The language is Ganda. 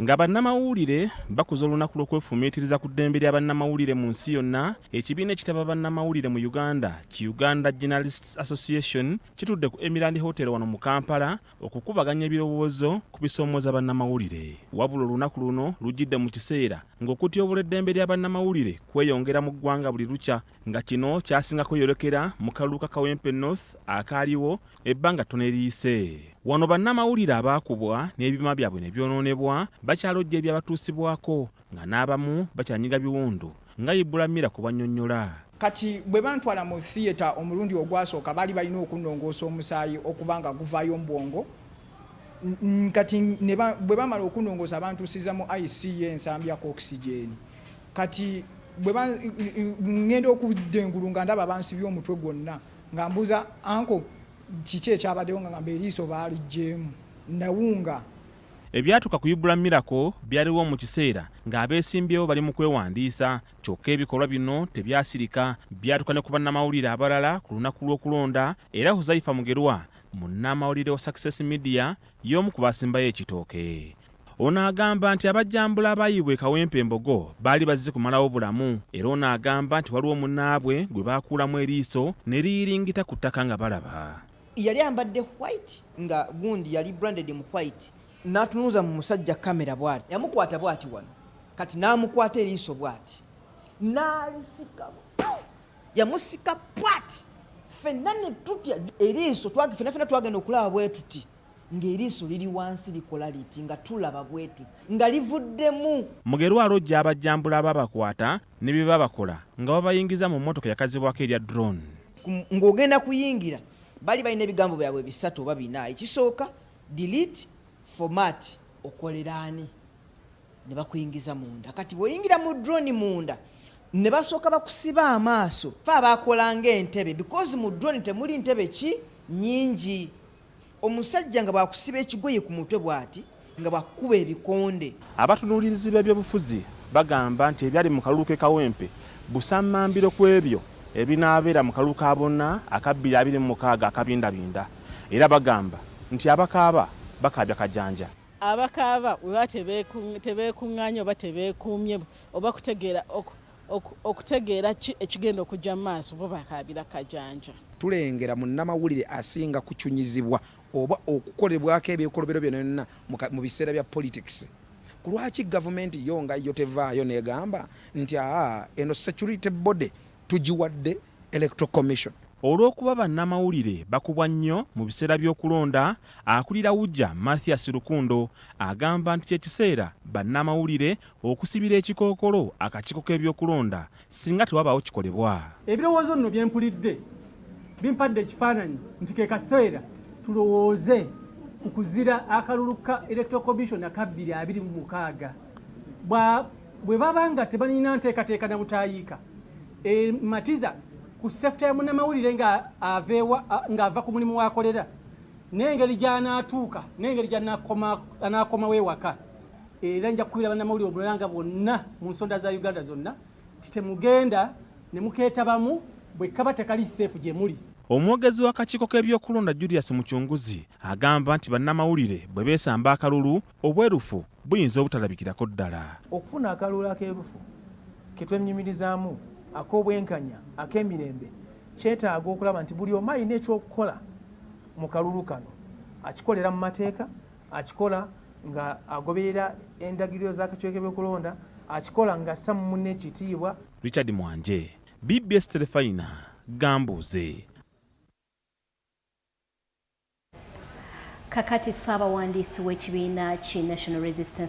Nga bannamawulire bakuza olunaku lw'okwefumiitiriza ku ddembe lya bannamawulire mu nsi yonna, ekibiina ekitaba bannamawulire mu Uganda ki Uganda Journalists Association kitudde ku Emirand Hotel wano mu Kampala okukubaganya ebirowoozo ku bisoomooza bannamawulire. Wabula olunaku luno lujjidde mu kiseera ng'okutyobola eddembe lya bannamawulire kweyongera mu ggwanga buli lukya, nga kino kyasinga kweyolekera mu kalulu ka Kawempe North akaaliwo ebbanga ttono eriyise. Wano bannamawulire abaakubwa n'ebyuma byabwe ne byonoonebwa bakyalojja ebyabatuusibwako nga n'abamu bakyanyiga biwundu nga Ibula Miracle bw'annyonnyola. Kati bwe bantwala mu theatre omulundi ogwasooka baali balina okunnongoosa omusaayi okuba nga guvaayo mu bwongo. Kati bwe bamala okunnongoosa bantuusiza mu ICU ensambyako oxygen. Kati bwe ngenda okudda engulu nga ndaba bansibye omutwe gwonna, nga mbuuza anko kiki ekyabaddewo, nga ngamba eriiso baaliggyeemu nawunga. Ebyatuuka ku Ibula Miracle byaliwo mu kiseera ng'abeesimbyewo bali mu kwewandiisa, kyokka ebikolwa bino tebyasirika, byatuuka ne ku bannamawulire abalala ku lunaku lw'okulonda, era Huzaifa Mugerwa munnamawulire wa Success Media y'omu ku baasimbayo ekitooke. Ono agamba nti abajjambula abaayibwa e Kawempe Mbogo baali bazze kumalawo bulamu, era ono agamba nti waliwo munnaabwe gwe baakuulamu eriiso ne liyiringita ku ttaka nga balaba. Yali ayambadde white nga gundi yali branded mu white, n'atunuuza mu musajja kamera bw'ati, yamukwata bw'ati wano, kati n'amukwata eriiso bw'ati n'alisika, yamusika bw'ati, ffenna ne tutya eriiso, ffenna ffenna twagenda okulaba bwe tuti ng'eriiso liri wansi likola liti nga tulaba bwe tuti nga livuddemu. Mugerwa alojja abajjambula ababakwata ne bye babakola nga babayingiza mu mmotoka eyakazibwako erya drone. Ng'ogenda kuyingira bali balina ebigambo byabwe 3 oba 4. Ekisooka delete, format, okolera ani, ne bakuyingiza munda. Kati bw'oyingira mu drone munda ne basooka bakusiba amaaso, fe abakola ng'entebe, because mu drone temuli ntebe ki nnyingi. Omusajja nga bw'akusiba ekigoye ku mutwe bw'ati nga bw'akukuba ebikonde. Abatunuulirizi b'ebyobufuzi bagamba nti ebyali mu kalulu k'e Kawempe busammambiro ku ebyo ebinaabeera mu kalulu ka bonna aka 2026 akabindabinda, era bagamba nti abakaaba bakaabya kajanja. Abakaaba bwe baba tebeekuŋŋaanye oba tebeekuumye oba okutegeera ki ekigenda okujja mu maaso, bo bakaabira kajanja. Tulengera munnamawulire asinga kucunyizibwa oba okukolebwako ebikolobero byonna byonna mu biseera bya politics. Ku lwaki gavumenti yo nga yo tevaayo n'egamba nti aa eno security body tugiwadde Electoral Commission? Olw'okuba bannamawulire bakubwa nnyo mu biseera by'okulonda, akulira UJA Mathias Rukundo agamba nti kye kiseera bannamawulire okusibira ekikookolo akakiiko k'ebyokulonda singa tewabaawo kikolebwa. Ebirowoozo nno bye mpulidde bimpadde ekifaananyi nti ke kaseera tulowooze ku kuzira akalulu ka Electoral Commission aka 2026. Bwe baba nga tebalina nteekateeka na butaayiika ematiza ku safety ya munnamawulire ng'ava ku mulimu w'akolera, n'engeri gy'anaatuuka n'engeri gy'anaakomawo ewaka. Era nja kukubira bannamawulire omulanga bonna mu nsonda za Uganda zonna nti temugenda ne mukeetabamu bwe kaba tekali safe gye muli. Omwogezi w'akakiiko k'ebyokulonda Julius Mucunguzi agamba nti bannamawulire bwe beesamba akalulu obwerufu buyinza obutalabikirako ddala. Okufuna akalulu akeerufu ke twenyumirizaamu, ak'obwenkanya, ak'emirembe, kyetaaga okulaba nti buli omu alina ekyokukola mu kalulu kano akikolera mu mateeka, akikola nga agoberera endagiriro z'akakiiko k'ebyokulonda, akikola ng'assa mu munne ekitiibwa. Richard Mwanje, BBS Terefayina, Gambuuze. Kakati ssaabawandiisi w'ekibiina ki National Resistance